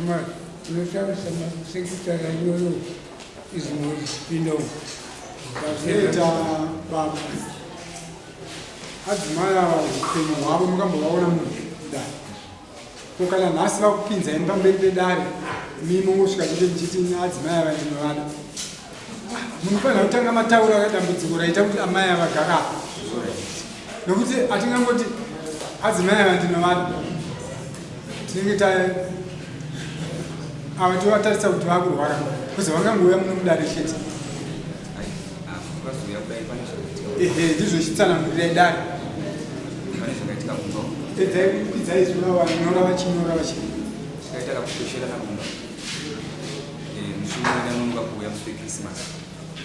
Shamwari, unotaurisa masekitara iyoyo izimozipinda umu. Zvinoita baba. Adzimai ava upenyu hwavo mukambovaona mudare. Ko kana nhasi vakupinzai pamberi pedare, imi mongosvika chete muchiti ini adzimai ava ndinovada. Munofanira kutanga mataura dambudziko raita kuti amai ava gara apa. Nokuti hatingangoti adzimai ava ndinovada. Tinenge ta ava tovatarisa kuti vakurwara kuzi vangangouya muno mudare chete. Ehe, ndizvo chitsanangurirai dare. Pane zvakaitika kumba. Edzai kukwidza izwi vanyora vachinyora vachi. Zvakaita kakushosherana kumba. Eh, musi umwe ndanonoka kuuya musi weChristmas.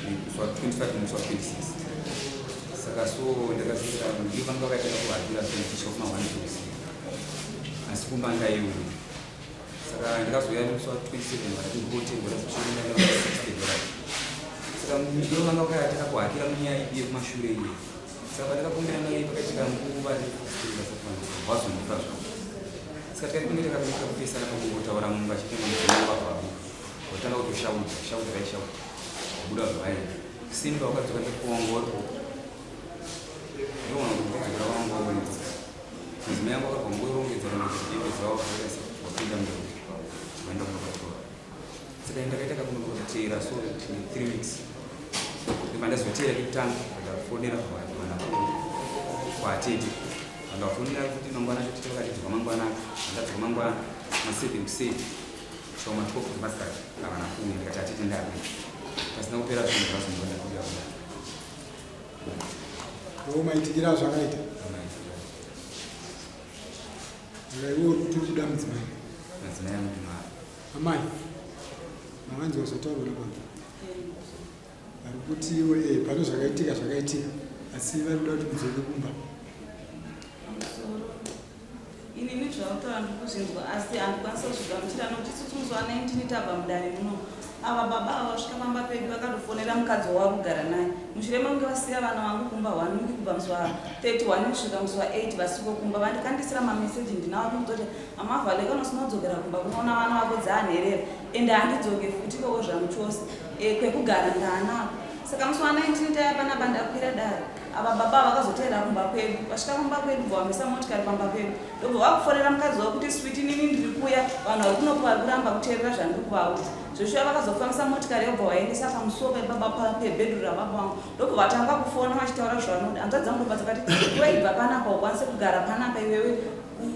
Musi wa 25 musi wa 26. Saka so ndakazviita ndiyo vanga vakaita kakuhadira so ndichisvika kuma 1 usiku. Asi kumba ndaiuya. Saka ndakazouya nemusi wa 27 vakati ndikotenga ndazosvika ndanga 60 dollars. Saka ndiyo vanga vakaita kakuhakira munyaya yekumashure iyo. Saka pandakakumbira mai pakaitika nguva wazondipa zvavo. Saka tikakunge takakuita kupesana pakungotaura mumba chitema mudzimai wako abuda. Watanga kutoshauta, shauta vaishauta. Wabuda zvavaenda. Simba wakadzoka ndikuwangu waripo. Ndoona kuti kudzokera wangu waripo. Mudzimai wangu akabva ngorongedza rongedza hembe dzavo zvakaisa wapinda murori. Waenda kunovatora. Saka ndakaita kakunoteera so 3 weeks. Ndibva ndazoteera kekutanga ndafonera vana kwatete. Vandafonera kuti mangwana tete vakati dzoka mangwana. Ndadzoka mangwana ma 7 kuseni. Kusvika ma 12 dzemasikati havana kuuya ndikati atete ndakuya. Pasina kupera zvinhu zvazondiwa ndakuya kudai. Ndo maitikira azvakaita. Saka iwe uri kuti uri kuda mudzimai? Madzimai angu ndinoada. Amai, makanzwa zvataurwa nababa? Vari kuti iwe eh, pane zvakaitika zvakaitika asi vari kuda kuti mudzoke kumba. Pamusoro. Inini zvavataura ndiri kuzvinzwa asi handikwanisa kuzvigamuchira nokuti isusu musi wa 19 tabva mudare muno ava baba ava vasvika pamba pedu vakatofonera mukadzi wavo kugara naye mushure mekunge vasiya vana vangu kumba one week kubva musi wa 31 kusvika musi wa 8 vasiko kumba vandikandisira mameseji ndinawo akundiudza kuti amavhale kana usina kudzokera kumba kunoona vana vako dzaanherera ende handidzoke futi ikoko zvamuchose e, kwekugara ndaanako saka musi wa 19 taya panapa ndakwira dare ava baba vakazoteera kumba kwedu vasvika kumba kwedu bva vamisa motikari pamba pedu ndobva vakufonera mukadzi wavo kuti switi nini ndiri kuya vanhu vari kunoku vari kuramba kuteerera zvandiri kuvaudza zveshuwa vakazofambisa motikari yobva vaendesa pamusuwo pebaba pebhedhuru rababa vangu ndobva vatanga kufona vachitaura zvavanoda hanzvadzi dzangu ndobva dzakati iwe ibva panapa ukwanise kugara panapa iwewe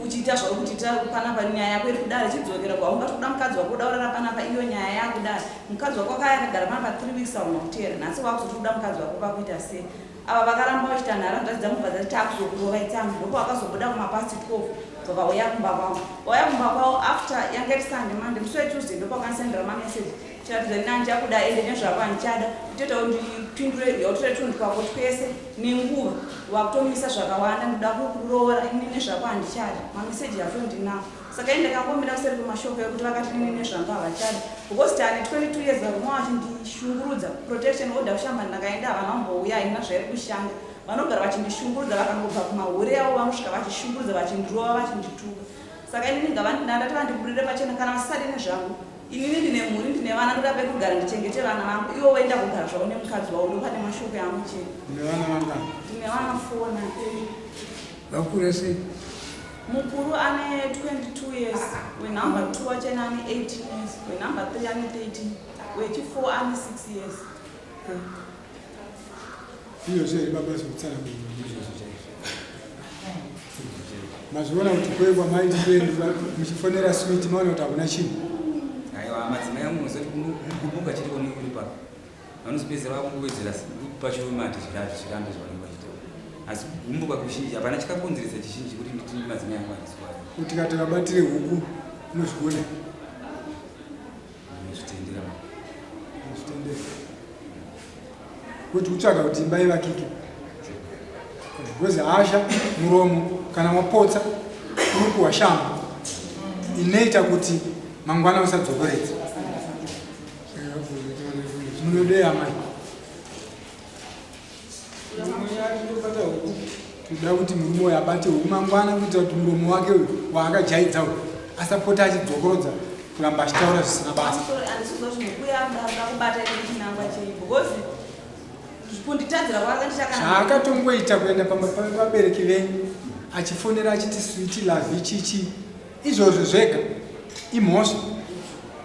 uchiita zvauri kutiita panapa nyaya yako iri kudare chidzokera kwaunga tokuda mukadzi wako uda urara panapa iyo nyaya yakudare mukadzi wako akaya akagara panapa three weeks auna kuteera nhasi wakuzoti kuda mukadzi wako kwakuita sei ava vakaramba vachiita nhara hanzvadzi dzangu bva dzati takuzokurova itsangu ndopo vakazobuda kumapast 12 bva vauya kumba kwavo vauya kumba kwavo after yange iri sunday monday musi wetuesday ndopo vakandisendera mameseji chiratidza ini handichakuda ende nezvako handichada kutoita kuti ndipindure yautore tunhu twako twese nenguva wakutomisa zvakawanda ndoda kukuroora ini nezvako handichada mameseji acho ndinawo saka ini ndakangomira kuseri kwemashoko ekuti vakati ini nezvangu havachada because tane 22 years varume vachindishungurudza protection order kushamba ndakaenda havana kumbouya haina zvairi kushanda vanogara vachindishungurudza vakangobva kumahure avo vanosvika vachishungurudza vachindirova vachindituka saka inini ngavandati vandiburire pachena kana vasisadi nezvangu Inini ndine mhuri ndine vana ndoda pekugara ndichengete vana vangu ivo voenda kugara zvavo nemukadzi wavo ndopane mashoko yangu chete. Ndine vana vangani? Ndine vana four na Vakura sei? Mukuru ane 22 years, wenumber 2 wachena ane 18 years, wenumber 3 ane 13, wechi 4 ane 6 years. Izvozvo here baba zvekutsanangura? Mazviona kuti kwe kwamaiti kwendu muchifonera sweet maona kuti hakuna chinhu. Aiwa madzimai angu unozoti kugumbuka chete kwaunenge uri papa. Vanozopedzisira vakuwedzera pachiumati zvirazvo zvirambe zvavanenge vachiita. Asi kugumbuka kuzhinji hapana chikakonzeresa chizhinji kuti nditi madzimai angu handisi kuada. Kuti tikati vabatire huku unozvigona? Ndinozvitendera. Ndinozvitendera. Kuti kutsvaga kuti imba ivakike. Because hasha muromo kana wapotsa unopuwa shambo inoita kuti mangwana usadzokoredza. Munodei amai? Toda kuti murume uyu abate huku mangwana kuitira kuti muromo wake uyu waakajaidza uyu asapota achidzokorodza. Kuramba achitaura zvisina basa. Handisi kuziva kuti mukuya akuda kubata ine chinangwa chei because kunditadzira kwakandiita kana Zvaakatongoita kuenda pamba pevabereki venyu achifonera achiti sweet love chichi izvozvo zvega imhosva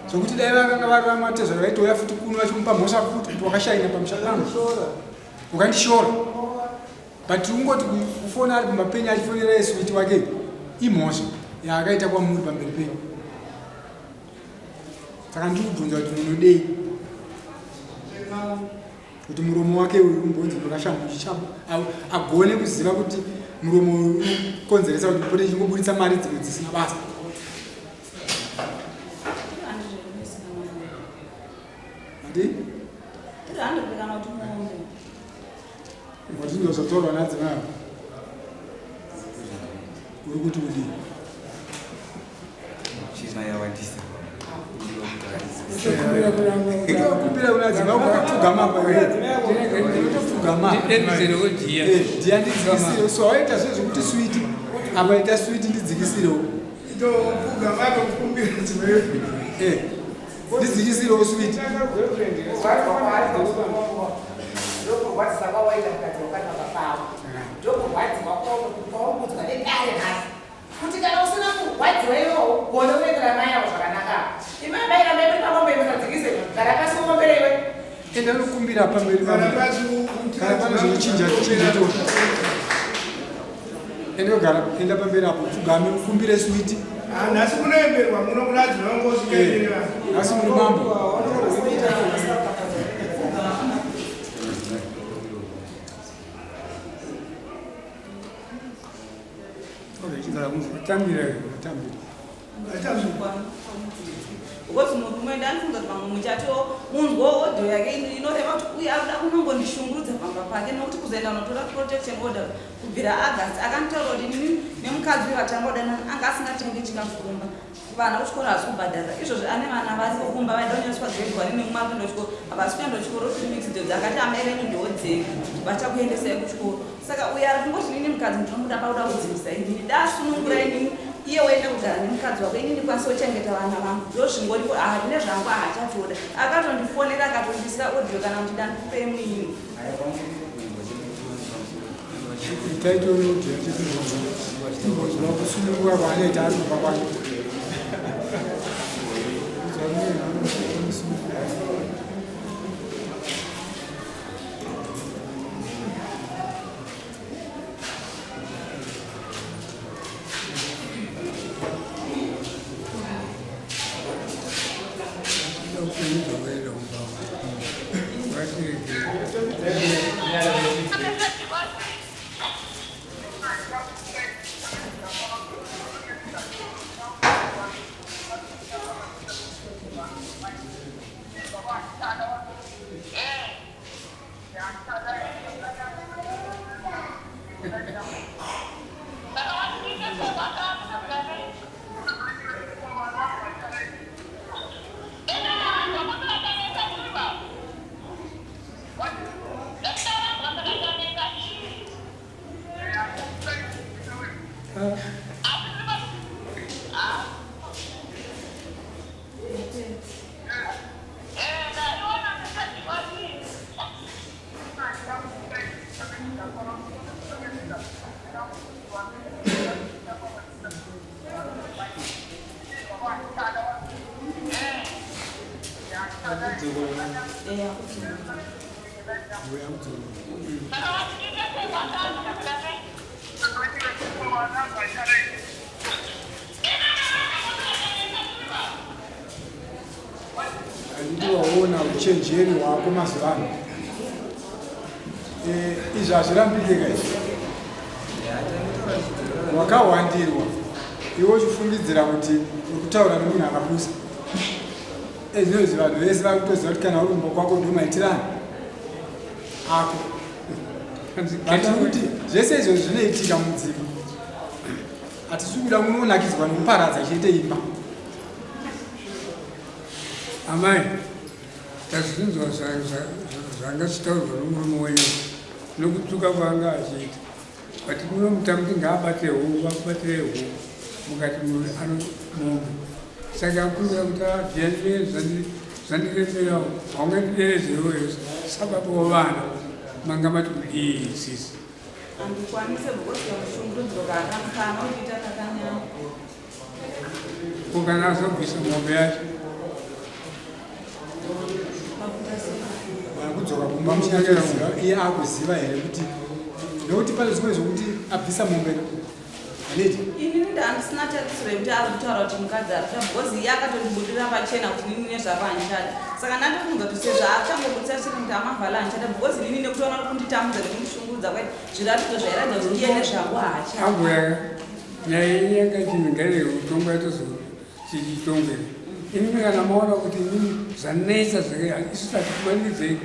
zvokuti dai vakanga vari vamatezvara vaitouya futi kuno vachimupa mhosva futi kuti wakashaina pamusha pangu ukandishora but tiri kungoti kufona ari pamba penyu achifonera sweet wake imhosva yaakaita kwamuri pamberi penyu. Saka ndiri kubvunza kuti munodei kuti muromo wake uyu umbonzi ndakashambuchichabo agone kuziva kuti muromo uyu unokonzeresa kuti pote chingoburitsa mari dzimwe dzisina basa. Andi? Watindozotorwa nadzimai uri kuti kudii? Kumbira kuna dzimai ukapfugama apa utopfugama ndiya ndidzikisire so waita zve zvekuti switi apa ita switi ndidzikisirewo ndidzikisirewo switi ndokurwadzisa kwawaita mukadzi wakanaka pavo ndokurwadziwa kwaukudzwa nedare nhasi kuti kana usina kurwadziwa iwewo gone unoitira mai avo zvakanaka imi amai rambai muri pamombe musadzikise gara pasi uombere iwe enda nokumbira pamberi kana pane zvinochinja chinja to enda kugara enda pamberi apo pfugame ukumbire switi nhasi kunoemberwa muno kuna dzinongosvikaenderera nhasi muri mambo Tambira. Tambira. Because murume ndanifunga kuti vamwe muchato munzwa odho yake inoreva kuti uyu arikuda kunongondishungurudza pamba pake nokuti kuzoenda kunotora protection order kubvira August akanditaura kuti inini nemukadzi uyu vatanga kudanana anga asingatenge chikafu kumba vana kuchikoro havasi kubhadhara izvozvi ane vana varipo kumba vaida kunyoreswa grade one nemumwe ari kuenda kuchikoro havasi kuenda kuchikoro 3 weeks dzodzo akati amai venyu ndodzei vachakuendesai kuchikoro saka uyo ari kungoti nini mukadzi ndinomuda pakuda kudzivisa inini dasunungura inini iye woenda kugara nemukadzi wako inini ndikwanisa kuchengeta vana vangu ndozvingoripo handine zvangu haachatoda akatondifonera akatondisira audio kana kuti dandikupei muini Timbonzwa kusununguka kwaanoita ari kumba kwake. Handiti waona uchenjeri hwako mazuva ano. Izvi hazvirambike ka izvi. Wakahwandirwa iwe uchifungidzira kuti uri kutaura nemunhu akapusa. Zvinozvi vanhu vese vakutoziva kuti kana uri kumba kwako ndomaitirani ako. But kuti zvese izvo zvinoitika mudzimba. Hatisi kuda kunonakidzwa nekuparadza chete imba. Amai, tazvinzwa zvanga zvichitaurwa nomurume wenyu nokutuka kwaanga achiita. But munomuta kuti ngaabate huku, akubatirei huku. Mukati mombe. Saka akumbira kuti adhiyanire zvandiremerawo, haungandideredzewo here sababa wavana? Manga mati kudii sisi? Handikwanise because kamushungurudziro kaakana uchiita kakanyanya. Ko kana azobvisa mombe yacho? Pakuita sei? Kudzoka kumba muchinyatsoziva iye akuziva here kuti, nokuti pane zvimwe zvokuti abvisa mombe aneti. Inini ndandisina tarisiro yekuti ari kutaura kuti mukadzi ari kuda, because iye akatondibudira pachena kuti nini nezvako handichada. Saka ndatofunga kuti sezvo achangobudisa chete kuti amavhala handichada, because inini nekutoona kuti kunditambudza nekundishungurudza kwaita zviratidzo zvairatidza kuti iye nezvangu haachada. Ambuya, nyaya iyi yanga chinhu ngairege kutongwa, yatozochichitongwera. Inini kana maona kuti inini zvanetsa zvake, isu tatikumanikidzei.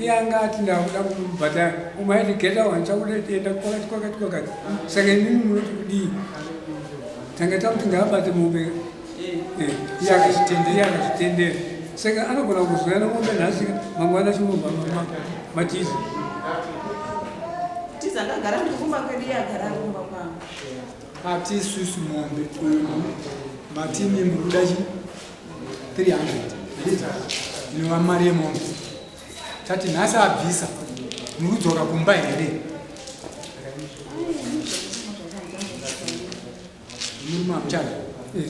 Iye anga ati ndakuda kumubhadhara, umwe aiti geta wandichakuda, enda kwakati kwakati kwakati. Saka inini munoti kudii? Tanga takuti ngaabate mombe. Iye akazvitendera. Saka anogona kuzouya nemombe nhasi, mangwana chimombe matiza. Tiza, ndagara ndiri kumba kwedu, iye agara ari kumba kwangu. Ati isusu mombe uyu matimi mukuda chi 300 inova mari yemombe. Tati nhasi abvisa, muri kudzoka kumba here? Murume amuchada.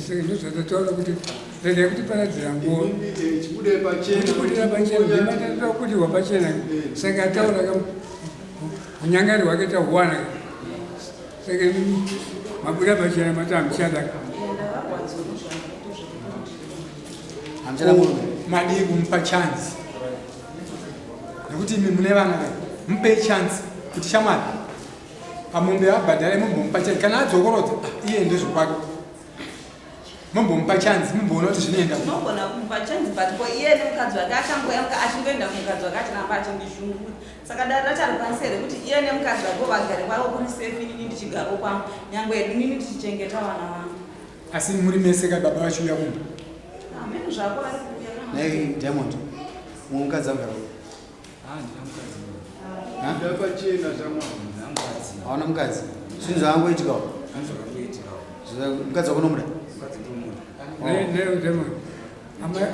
Saka ndozvatataura kuti regai kuti paradzira nguva. Chibude pachena. Kutibudira pachena, ndimatatoda kubudirwa pachena. Saka ataura ka unyangari hwake tahuwana. Saka mabuda pachena, mati hamuchada. Ndavarwadziwa nezvangu. Hamuchada murume? Madii kumupa chance, nekuti imi mune vana ka, mupei chance kuti shamwari pamombe abhadhare, mumbomupa chance. Kana adzokorodza, ah, iye ndezvokwake. Mumbomupa chance, mumboona kuti zvinoenda kupi. Tinogona kumupa chance, but ko iye nemukadzi wake achangoyamuka achingoenda kumukadzi wake achiramba achindishungurudza. Saka dare racho harikwanisi here kuti iye nemukadzi wake vagare kwavo kuri safe, inini ndichigarawo kwangu, nyangwe yedu nini tichichengeta vana vangu? Asi muri mese ka, baba vachiuya kumba? Hameno zvako, ari kuuya kana Nhai Diamond, mumwe mukadzi agara kupi? Ah, ndina mukadzi. Ha? Buda pachena, shamwari. Ndina mukadzi. Hauna mukadzi? Zvinhu zvaangoitikawo? Zvinhu zvakangoitikawo. Mukadzi wako unomuda? Mukadzi ndomuda. Neudemon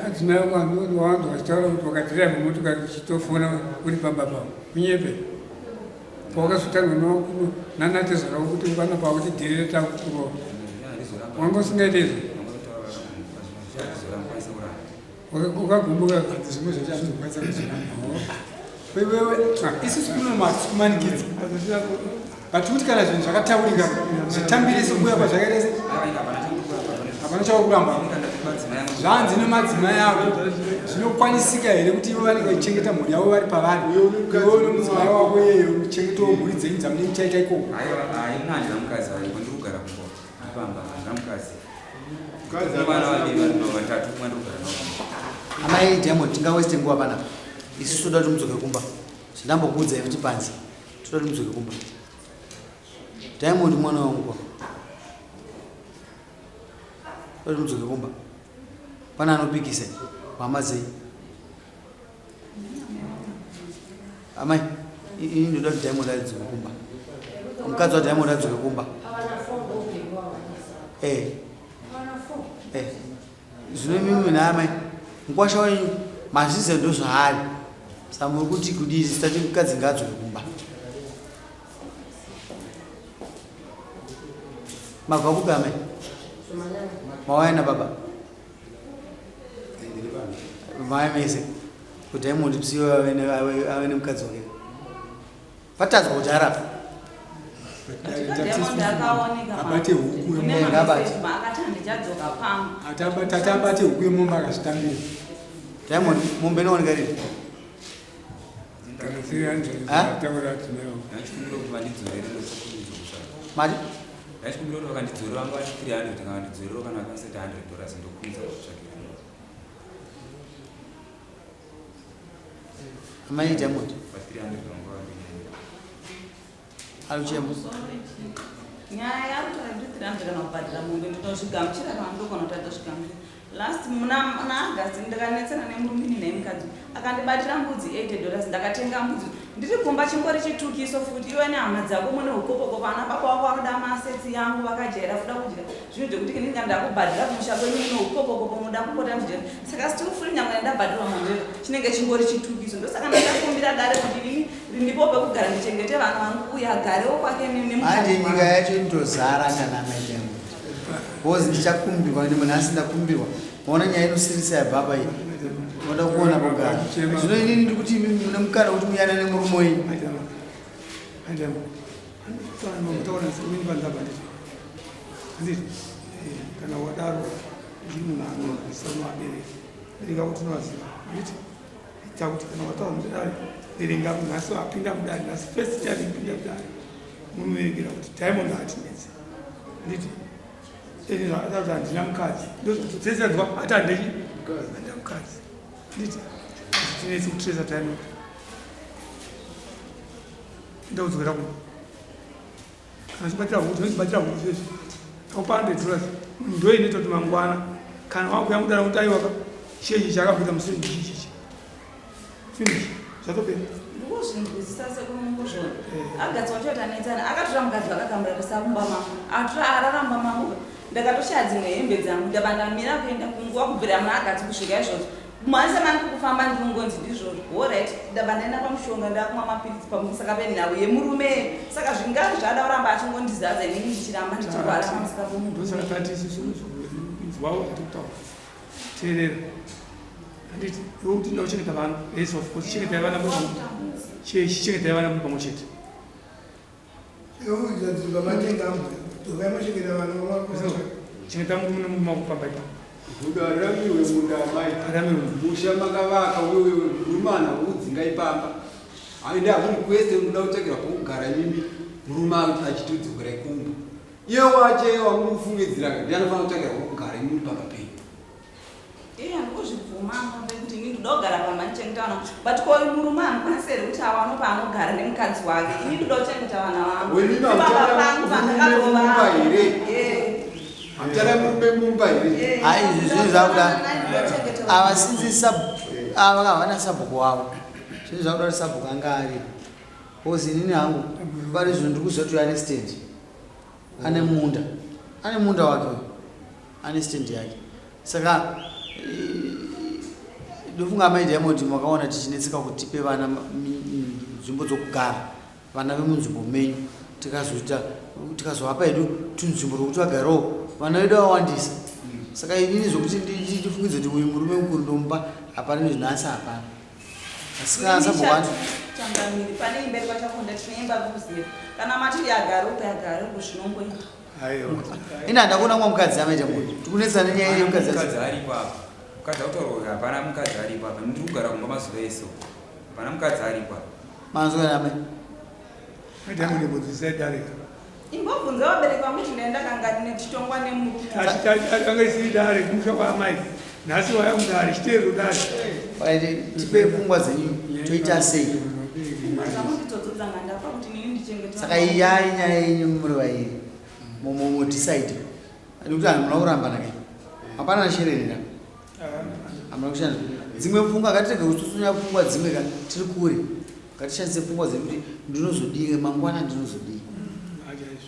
adzimai ako wanzwa vachitaura kuti wakadhiraivha motokari uchitofona uri pamba pavo, kunyepe? Pawakazotanga nanatezvara kuti vana pakuti dhirire takukurova, wanga usingaite izvo? Ukagumbuka. Zvimwe zvacho hazvizokwanisa kuzviramba wewewe. Isusu kuno hatisi kumanikidza, but kuti kana zvinhu zvakataurika, zvitambire sekuya kwazvakaita. Se hapana chauri kuramba. Zvanzi nemadzimai ako, zvinokwanisika here kuti ivo vanenge vachichengeta mhuri yavo vari pavari, iwe nomudzimai wako iyeyo uchengetawo mhuri dzenyu dzamunenge muchaita ikoko? Aiwa, haina, handina mukadzi. Ariko, ndiri kugara kumba ipamba, handina mukadzi. Mukadzi vana vaviri vari vatatu, kumwe ndiri kugara navo. Amai Diamond, tingaweste nguva panapa. Isusu toda kuti mudzoke kumba. Zvandambokuudzai futi panze, toda kuti mudzoke kumba. Diamond mwana wangu kwa, toda kuti mudzoke kumba. Pane anopikisa hama dzenyu? Amai, ini ndoda kuti Diamond adzoke kumba, mukadzi waDiamond adzoke kumba. Zvino imimi naamai, mukwasha wenyu mazviziva ndo zvaari. Saka muri kuti kudii? Tati mukadzi ngaadzoke kumba. Mabva kupi amai? Mauya nababa? Mauya mese kuti Diamond psiwe ave nemukadzi wake? Patadzwa kuti arapa. Diamond akaoneka. Abate huku Kune yemombe. Ngabate. mameseji maakati handichadzoka pano. Tati abate huku yemombe, akazvitambira. Diamond, mombe inooneka rini? Kana 300. Ha? Ataura adzimai ako. Ndachikumbira kuti vandidzorere ndokutsvaga. Mati? Ndachikumbira kuti vakandidzorera, vanga vati 300, kana vandidzorera, kana vakaseti $100, ndokumidza kutsvakira. Amai Diamond. Pa 300 vanga vari. Ari kuchema. Nyaya yakutora kuti 300 kana kubhadhira mombe, ndinozvigamuchira kana ndogona kuti atozvigamuchira. Last muna August ndakanetsana nemurume, ini naye mukadzi akandibatira mbudzi $80. Ndakatenga mbudzi. Ndiri kumba chingori chitukiso futi iwe nehama dzako mune ukopokopo ana baba wako vanoda maasetsi yangu vakajaira kuda kudya zvinhu zvekuti ndinga ndakubhadhira kumusha kwenyu mune ukopokopo munoda kupota muchidya saka still futi nyangwe ndabhadhirwa mombe chinenge chingori chitukiso ndosaka ndakumbira dare kuti ini rindipo pekugara ndichengete vana vangu uye agarewo kwake manje nyika yacho inotozara kana amai Diamond because ndichakumbirwa ndi munhu asi ndakumbirwa maona nyaya inosirisa yabva apa iyi unoda kuona pogara zvino inini ndiri kuti imi mune mukana wekuti muyanane murume wenyu Kana wadaro ndiri munhu anorwisa unovabereki bereka kuti unovaziva handiti ita kuti kana wataura mudare verenga nhasi apinda mudare nhasi first time ipinda mudare munoverengera kuti Diamond hatinetsi handiti kuti handina mukadzi ndozvatotsesedzwa ati handei handina mukadzi handiti tinetsi kutresa Diamond ndaudzokera kuno kana chibatira huku tinochibatira huku zvezvi akupa 100 dollars ndo inoita kuti mangwana kana wakuya mudara kuti aiwaka chechi chakabuda musini chichichi finish zvatopera. Ndikuzvinzwisisa sekumunguzvona agatsi wacho tanetsana akatora mukadzi vakakamura risakumba mangu atora araramba mangu ndakatoshaya dzimwe hembe dzangu ndabva ndamira kuenda kunguva kubvira muna agatsi kusvika izvozvo mwanise mani kukufamba ndikungonzi ndizvozvo alright ndabva ndaenda pamushonga ndakumwa mapiritsi pamusaka penhau yemurume saka zvingari zvada kuramba achingondizadza inini ndichiramba ndichirwara pamusaka pomunhu. Ndosaka tati isusu inzwawo zvatikutaura teerera handiti iwe kuti ndauchengeta vana yes of course chengetai vana muri pamwe chengetai vana muri pamwe chete. Chengeta murume nemurume wako pamba ipapo. Gudo hariramirwe munda amai. Hariramirwe munda. Musha makavaka wewe murume ana kudzinga ipamba. Aende hamurequest munoda kutsvakirwa pokugara imimi murume achitodzokera kumba. Iye wache wamufungidzira ndiye anofanira kutsvakirwa pokugara imimi pamba penyu. Iye handikuzvibvuma amambe kuti ini ndoda kugara pamba ndichengeta vana but ko uyu murume anokwanisa here kuti awane paanogara nemukadzi wake ini ndoda kuchengeta vana vangu Wenini baba hamuchada pangu murume mumba here? vandakatova Hamuchada murume mumba here? Hai izvi zvinhu zvakuda ava sinzi sub ava havana sabhuku wavo zvinhu zvakuda kuti sabhuku anga aripo because inini hangu pari zvino ndiri kuziva kuti ane stand ane munda ane munda wake uyu ane stand yake saka ndofunga amai Diamond makaona tichinetseka kuti tipe vana nzvimbo dzokugara vana vemunzvimbo menyu tikazoita tikazovapa hedu tunzvimbo twokuti vagarewo vana vedu vawandisa saka inini zvokuti ndifungidze kuti uyu murume mukuru ndomupa hapana nezvinhasi hapana asi kana sabhuku anti Changamiri pane imba iri kwachakonda tine imba kuziva kana mati yagare uko yagare uko zvinongoita. Ini handakuona mwa mukadzi amai Diamond tikunetsana nenyaya yemukadzi mukadzi aripo apa mukadzi akutaura kuti hapana mukadzi aripo apa ndiri kugara kumba mazuva ese hapana mukadzi aripo apa. Manzwa here amai? Imbobvunza vabereki vangu kuti ndaenda kangani netichitongwa nemurume. Anga isiri dare kumusha kwaamai nhasi waya mudare chiteerero dare. Right, tipe pfungwa dzenyu toita sei? Pfungwa dzangu ndidzodzo dzanga ndapa kuti inini ndichengete Saka iyai nyaya yenyu muri vairi mudecide nekuti hamuna kurambana kai hapana shereni ra hamuna kushanda dzimwe pfungwa ngatirege kutsutsunya pfungwa dzimwe ka tiri kure ngatishandise pfungwa dzedu kuti ndinozodii mangwana ndinozodii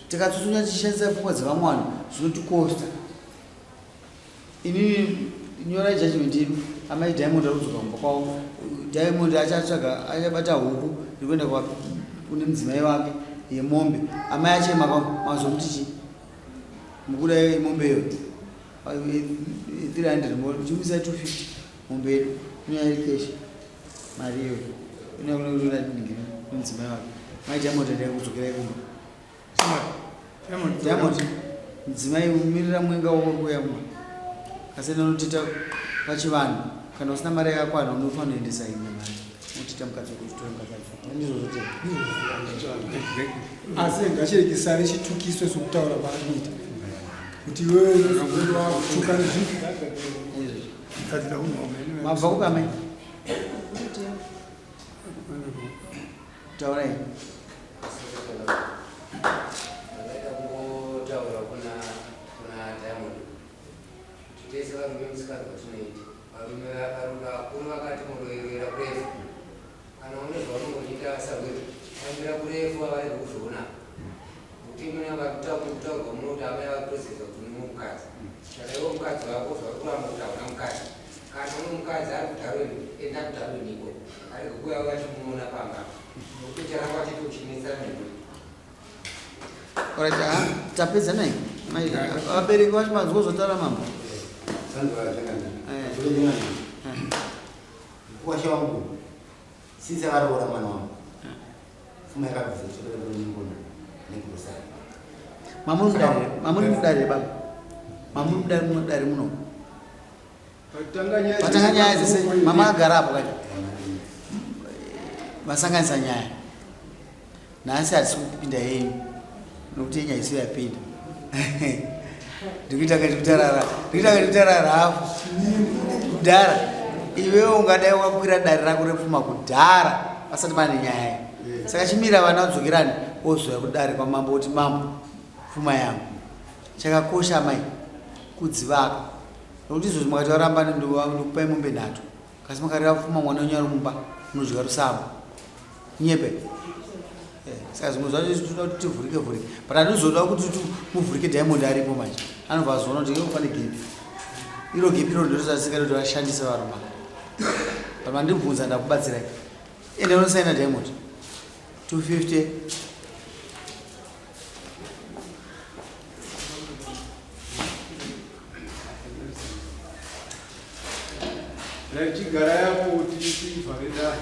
tikatsutsunya tichishandisa pfungwa dzevamwe vanhu zvinotikosta inini nyorai judgment yedu amai Diamond ari kudzoka kumba kwavo Diamond achatsvaga achabata huku iri kuenda kune mudzimai wake yemombe amai achema mazomuti chii mukuda mombe iyo 300 chimuisa 250 mombe yedu inoya iri keshi mari iyoyo inoya kune mudzimai wake mai Diamond endai kudzokerai kumba Diamond mudzimai umirira mwenga wako kuuya kumba asi enda unotita pachivanhu kana usina mari yakakwana unofanira kuendesa imwe mari unotita mukadzi wako uchitora mukadzi wacho ndizvozvo te Asi ngachirekesane chitukiso sokutaura kwaari kuita kuti iwewe unozokutuka nezvipi. Mabva kupi amai? Taurai. Ndakaita kungotaura kuna Diamond kuti tese varume musikanzwa tinoita varume varume vakuru vakati muroyerera kurefu. Kana une zvaunongoita asawira fambira kurefu avarege kuzviona. Nokuti imene vakutaurwa muno kuti amai vakutoziva kuti une mukadzi. Saka iwe mukadzi wako zvauri kuramba kuti hauna mukadzi. Kana une mukadzi ari kuDarwin, enda kuDarwin iko. Arege kuuya vachimuona pamba. Nokuti ucharamba chete uchinetsana nemhuri. Alright, ah, tapedza nai. Mai vabereki vacho manzwa zvotaura mambo. Mukuwasha wangu since akaroora mwana wangu pfuma yakabvisa chotore kunyingona nekurosari. Mamuri mudare, mamuri mudare baba. Mamuri mudare mudare muno. Patanga nyaya dzese mama agara apo kani. Vasanganisa nyaya. Nhasi hatisi kupinda yenyu nokuti yenyu haisi yapinda. Ndikuita kachikutarara, ndikuita kachikutarara hafu. Kudhara iwewe ungadai wakwira dare rako repfuma kudhara pasati pane nyaya. Saka chimira vana vadzokerane wozouya kudare kwamambo kuti mambo pfuma yangu. Chakakosha amai kudzivaka. Nokuti izvozvi makati varambane ndokupai mombe nhatu. Kasi makareva pfuma mwana wenyu ari mumba unodya rusambo. Nyepe. Eh, saka zvimwe zvacho tinoda kuti tivhurike vhurike. But handizoda kuti muvhurike Diamond aripo manje. Anobva azoona kuti iyo pane gepi. Iro gepi iro ndiro rasingade kuti vashandise varume. But mandibvunza ndakubatsirai. Ende unosaina Diamond. 250. Chigara yako tivhare dare.